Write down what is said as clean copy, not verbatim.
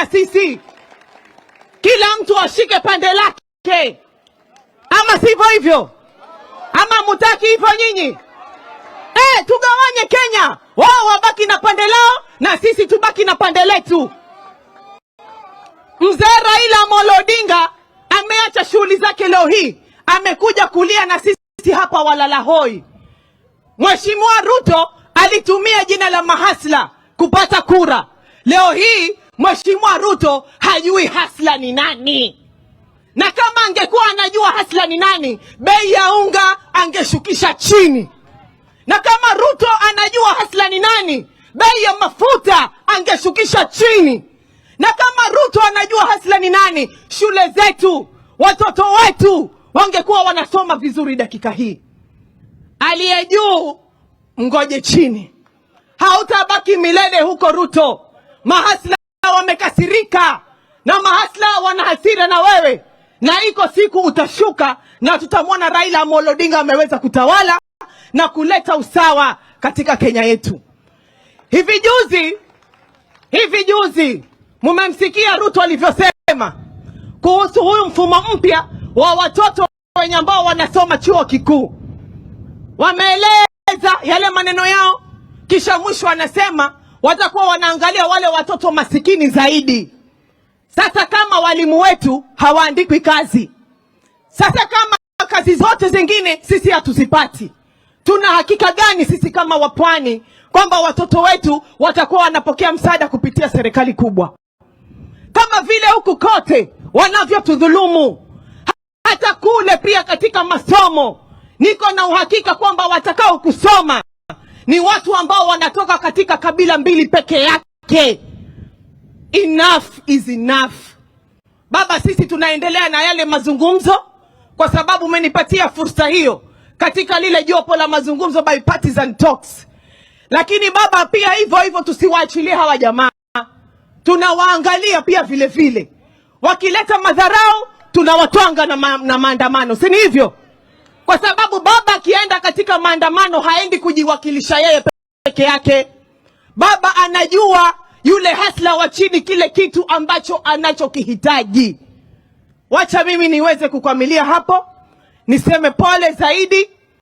na sisi, kila mtu ashike pande lake, ama sivyo hivyo? Ama mutaki hivyo nyinyi? Eh, tugawanye Kenya, wao wabaki na pande lao na sisi tubaki na pande letu. Mzee Raila Amolo Odinga ameacha shughuli zake leo hii, amekuja kulia na sisi hapa walala hoi. Mheshimiwa Ruto alitumia jina la mahasla kupata kura. Leo hii Mheshimiwa Ruto hajui hustler ni nani, na kama angekuwa anajua hustler ni nani, bei ya unga angeshukisha chini. Na kama Ruto anajua hustler ni nani, bei ya mafuta angeshukisha chini. Na kama Ruto anajua hustler ni nani, shule zetu, watoto wetu wangekuwa wanasoma vizuri dakika hii. Aliye juu mngoje chini, hautabaki milele huko Ruto. Mahasla wamekasirika na mahasla wana hasira na wewe, na iko siku utashuka na tutamwona Raila Amolo Odinga ameweza kutawala na kuleta usawa katika Kenya yetu. Hivi juzi mumemsikia Ruto alivyosema kuhusu huyu mfumo mpya wa watoto wenye ambao wanasoma chuo kikuu. Wameeleza yale maneno yao, kisha mwisho anasema watakuwa wanaangalia wale watoto masikini zaidi. Sasa kama walimu wetu hawaandikwi kazi, sasa kama kazi zote zingine sisi hatuzipati, tuna hakika gani sisi kama wapwani kwamba watoto wetu watakuwa wanapokea msaada kupitia serikali kubwa? Kama vile huku kote wanavyotudhulumu, hata kule pia katika masomo, niko na uhakika kwamba watakao kusoma ni watu ambao wanatoka katika kabila mbili peke yake. Enough is enough. Baba, sisi tunaendelea na yale mazungumzo kwa sababu umenipatia fursa hiyo katika lile jopo la mazungumzo, bipartisan talks. Lakini baba, pia hivyo hivyo tusiwaachilie hawa jamaa, tunawaangalia pia vile vile, wakileta madharau tunawatwanga na maandamano, si ni hivyo? Kwa sababu baba akienda katika maandamano haendi kujiwakilisha yeye peke yake. Baba anajua yule hustler wa chini, kile kitu ambacho anachokihitaji. Wacha mimi niweze kukwamilia hapo, niseme pole zaidi.